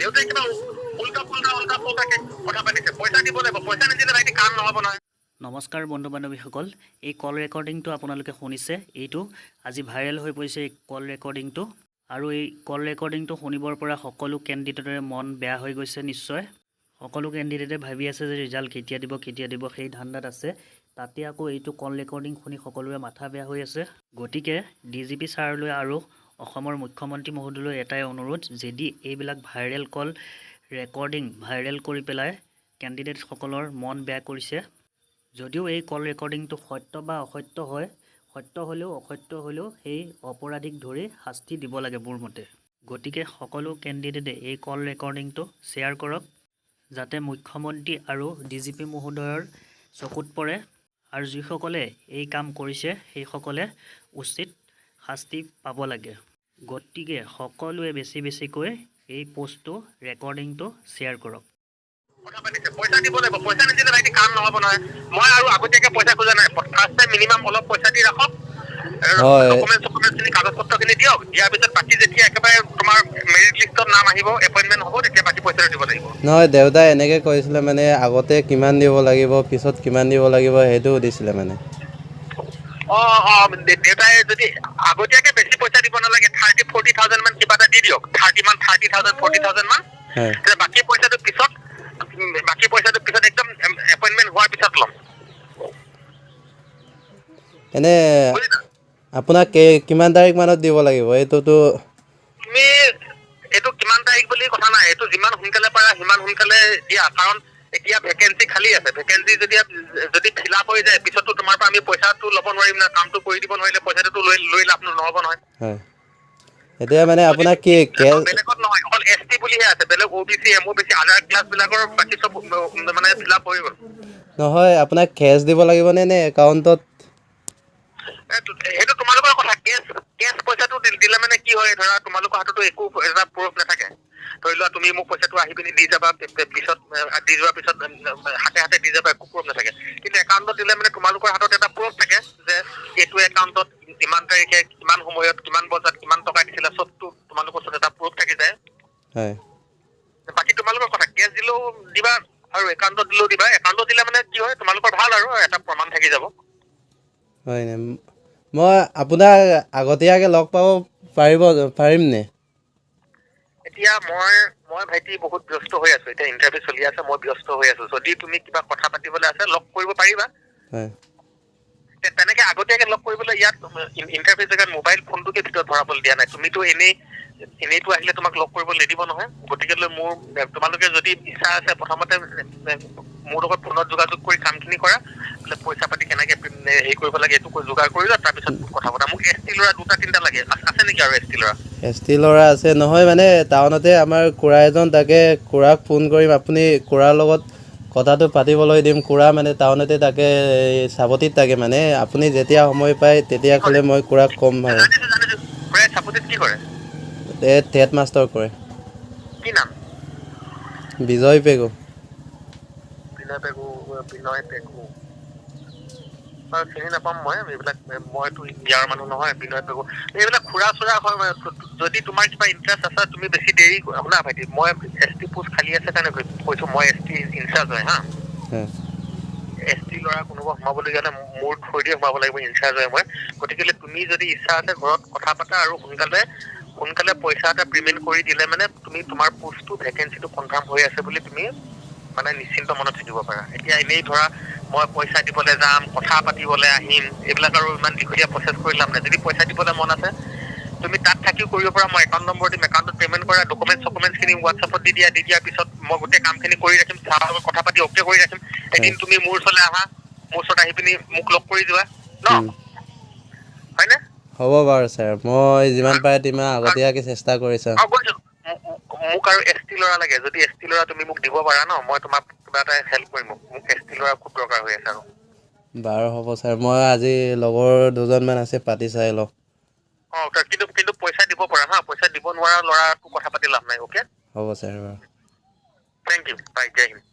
দেউতাই কিবা উল্টা পুল্টা উল্টা পুল্টাকে কথা পাতিছে। পইচা দিব লাগিব, পইচা নিদিলে ভাইটি কাম নহ'ব নহয়। নমস্কাৰ বন্ধু বান্ধৱীসকল, এই কল ৰেকৰ্ডিংটো আপোনালোকে শুনিছে। এইটো আজি ভাইৰেল হৈ পৰিছে এই কল ৰেকৰ্ডিংটো। আৰু এই কল ৰেকৰ্ডিংটো শুনিবৰ পৰা সকলো কেণ্ডিডেটৰে মন বেয়া হৈ গৈছে। নিশ্চয় সকলো কেণ্ডিডেটে ভাবি আছে যে ৰিজাল্ট কেতিয়া দিব, কেতিয়া দিব, সেই ধান্দাত আছে। তাতে আকৌ এইটো কল ৰেকৰ্ডিং শুনি সকলোৰে মাথা বেয়া হৈ আছে। গতিকে ডিজিপি ছাৰলৈ আৰু অসমৰ মুখ্যমন্ত্ৰী মহোদয়লৈ এটাই অনুৰোধ, যদি এইবিলাক ভাইৰেল কল ৰেকৰ্ডিং ভাইৰেল কৰি পেলাই কেণ্ডিডেটসকলৰ মন বেয়া কৰিছে, যদিও এই কল ৰেকৰ্ডিংটো সত্য বা অসত্য হয়, সত্য হ'লেও অসত্য হ'লেও সেই অপৰাধীক ধৰি শাস্তি দিব লাগে মোৰ মতে। গতিকে সকলো কেণ্ডিডেটে এই কল ৰেকৰ্ডিংটো শ্বেয়াৰ কৰক, যাতে মুখ্যমন্ত্ৰী আৰু ডিজিপি মহোদয়ৰ চকুত পৰে আৰু যিসকলে এই কাম কৰিছে সেইসকলে উচিত শাস্তি পাব লাগে। গতিকে সকলোৱে বেছি বেছিকৈ এই পষ্টটো, ৰেকৰ্ডিংটো শ্বেয়াৰ কৰক। কথা পাতিছে, পইচা দিব লাগিব, পইচা নিদিলে ভাইটি কাম নহ'ব নহয়। মই আৰু আগতীয়াকে পইচা খোজা নাই। ফাৰ্ষ্ট টাইম মিনিমাম অলপ পইচা দি ৰাখক। ডকুমেণ্ট চকুমেণ্টখিনি, কাগজ পত্ৰখিনি দিয়ক। দিয়াৰ পিছত বাকী যেতিয়া একেবাৰে তোমাৰ মেৰিট লিষ্টত নাম আহিব, এপইণ্টমেণ্ট হ'ব, তেতিয়া বাকী পইচাটো দিব লাগিব। নহয়, দেউতাই এনেকৈ কৈছিলে মানে আগতে কিমান দিব লাগিব, পিছত কিমান দিব লাগিব, সেইটো সুধিছিলে মানে। অঁ, দেউতাই যদি আগতীয়াকে বেছি পইচা দিব নালাগে, 30-40 থাউজেণ্ড মান কিবা এটা দি দিয়ক, 30 মান, 30,000, 40,000 মান। তেতিয়া বাকী পইচাটো পিছত একদম এপইণ্টমেণ্ট হোৱাৰ পিছত ল'ম। এনে বুজিলা? আপোনাক কিমান তাৰিখ মানত দিব লাগিব এইটোতো? তুমি এইটো কিমান তাৰিখ বুলি কথা নাই, এইটো যিমান সোনকালে পাৰা সিমান সোনকালে দিয়া। কাৰণ এতিয়া ভেকেঞ্চি খালী আছে। ভেকেঞ্চি যদি যদি ফিল আপ হৈ যায়, পিছততো তোমাৰ পৰা আমি পইচাটো ল'ব নোৱাৰিম না। কামটো কৰি দিব নোৱাৰিলে পইচাটোতো লৈ লৈ লাভ নহ'ব নহয়। হয়, এতিয়া মানে আপোনাক কি কেছ বেলেগত নহয়, অকল এছ টি বুলিহে আছে। বেলেগ অ' বি চি, এম অ' বি চি, আদাৰ ক্লাছ বিলাকৰ বাকী চব মানে ফিল আপ হৈ গ'ল। নহয়, আপোনাক কেছ দিব লাগিবনে নে একাউণ্টত? সেইটো তোমালোকৰ কথা। কেছ কেছ পইচাটো দিলে মানে কি হয়, ধৰা তোমালোকৰ হাততো একো এটা প্ৰুফ নাথাকে। ধৰি লোৱা তুমি মোক পইচাটো আহি পিনি দি যাবা, পিছত দি যোৱাৰ পিছত হাতে হাতে দি যাবা, একো প্ৰুফ নাথাকে। কিন্তু একাউণ্টত দিলে মানে তোমালোকৰ হাতত এটা প্ৰুফ থাকে যে এইটো একাউণ্টত ইমান তাৰিখে, কিমান সময়ত, কিমান বজাত কিমান টকা দিছিলে, চবটো তোমালোকৰ ওচৰত এটা প্ৰুফ থাকি যায়। বাকী তোমালোকৰ কথা, কেছ দিলেও দিবা আৰু একাউণ্টত দিলেও দিবা। একাউণ্টত দিলে মানে কি হয়, তোমালোকৰ ভাল আৰু এটা প্ৰমাণ থাকি যাব। হয় নে? মই আপোনাক আগতীয়াকৈ লগ পাব পাৰিম নে? এতিয়া মই ভাইটি বহুত ব্যস্ত হৈ আছো। এতিয়া ইণ্টাৰভিউ চলি আছে, মই ব্যস্ত হৈ আছো। যদি তুমি কিবা কথা পাতিবলৈ আছে, লগ কৰিব পাৰিবা। তেনেকে আগতীয়াকে লগ কৰিবলৈ ইয়াত ইণ্টাৰভিউ জেগাত মোবাইল ফোনটোকে ভিতৰত ভৰাবলৈ দিয়া নাই। তুমিতো এনেই এনেইতো আহিলে তোমাক লগ কৰিব নিদিব নহয়। গতিকে লৈ মোৰ তোমালোকে যদি ইচ্ছা আছে, প্ৰথমতে মোৰ লগত ফোনত যোগাযোগ কৰি কামখিনি কৰা। বোলে পইচা পাতি কেনেকে হেৰি কৰিব লাগে, এইটো যোগাৰ কৰি লোৱা, তাৰপিছত কথা পতা। মোক এছ টি ল'ৰা দুটা তিনিটা লাগে। আছে নেকি আৰু এছ টি ল'ৰা? এছ টি ল'ৰা আছে। নহয়, মানে টাউনতে আমাৰ খুৰা এজন থাকে, খুৰাক ফোন কৰিম। আপুনি খুৰাৰ লগত কথাটো পাতিবলৈ দিম। খুৰা মানে টাউনতে থাকে, এই চাবতিত থাকে। মানে আপুনি যেতিয়া সময় পায় তেতিয়া ক'লে মই খুৰাক ক'ম বাৰু। জানিছো, জানিছো। খুৰাই চাপতিত কি কৰে? এই টেট মাষ্টৰ কৰে। কি নাম? বিজয় পেগু। বিনয় পেগু, বিনয় পেগু বাৰু চিনি নাপাম মই এইবিলাক, মইতো ইয়াৰ মানুহ নহয়। বিনয় পেগু, এইবিলাক খুৰা চুৰা হয়। মানে যদি তোমাৰ কিবা ইণ্টাৰেষ্ট আছে, তুমি বেছি দেৰি শুনা ভাইটি, মই এছ টি পোষ্ট খালী আছে কাৰণে কৈছো। মই এছ টি ইনচাৰ্জ হয় হা। এছ টি ল'ৰা কোনোবা সোমাবলগীয়া হ'লে মোৰ থ্ৰুৱেদি সোমাব লাগিব, ইনচাৰ্জ হয় মই। গতিকে তুমি যদি ইচ্ছা আছে, ঘৰত কথা পাতা আৰু সোনকালে সোনকালে পইচা এটা পে'মেণ্ট কৰি দিলে মানে তুমি তোমাৰ পোষ্টটো, ভেকেঞ্চিটো কনফাৰ্ম হৈ আছে বুলি তুমি মানে নিশ্চিন্ত মনত থাকিব পাৰা। এতিয়া এনেই ধৰা মই পইচা দিবলৈ যাম, কথা পাতিবলৈ আহিম, এইবিলাক আৰু ইমান দীঘলীয়া প্ৰচেছ কৰি লাভ নাই। যদি পইচা দিবলৈ মন আছে, তুমি তাত থাকিও কৰিব পাৰা। মই একাউণ্ট নম্বৰ দিম, একাউণ্টত পে'মেণ্ট কৰা। ডকুমেণ্ট চকুমেণ্টছখিনি হোৱাটছএপত দি দিয়া। দি দিয়াৰ পিছত মই গোটেই কামখিনি কৰি ৰাখিম, ছাৰৰ লগত কথা পাতি অ'কে কৰি ৰাখিম। এদিন তুমি মোৰ ওচৰলৈ আহা, মোৰ ওচৰত আহি পিনি মোক লগ কৰি যোৱা ন। হয়নে? হ'ব বাৰু ছাৰ, মই যিমান পাৰে তিমান আগতীয়াকৈ চেষ্টা কৰি চাম। অ, গৈছো। মোক আৰু এছ টি ল'ৰা লাগে। যদি এছ টি ল'ৰা তুমি মোক দিব পাৰা ন, মই তোমাক কিবা এটা হেল্প কৰিম। মোক এছ টি ল'ৰা খুব দৰকাৰ হৈ আছে আৰু। বাৰু, হ'ব ছাৰ, মই আজি লগৰ দুজনমান আছে, পাতি চাই লওঁ। অ, কিন্তু কিন্তু পইচা দিব পৰা হা, পইচা দিব নোৱাৰা ল'ৰাটো কথা পাতি লাভ নাই, অ'কে? হ'ব ছাৰ, বাৰু। Thank U, by, Jay Hind.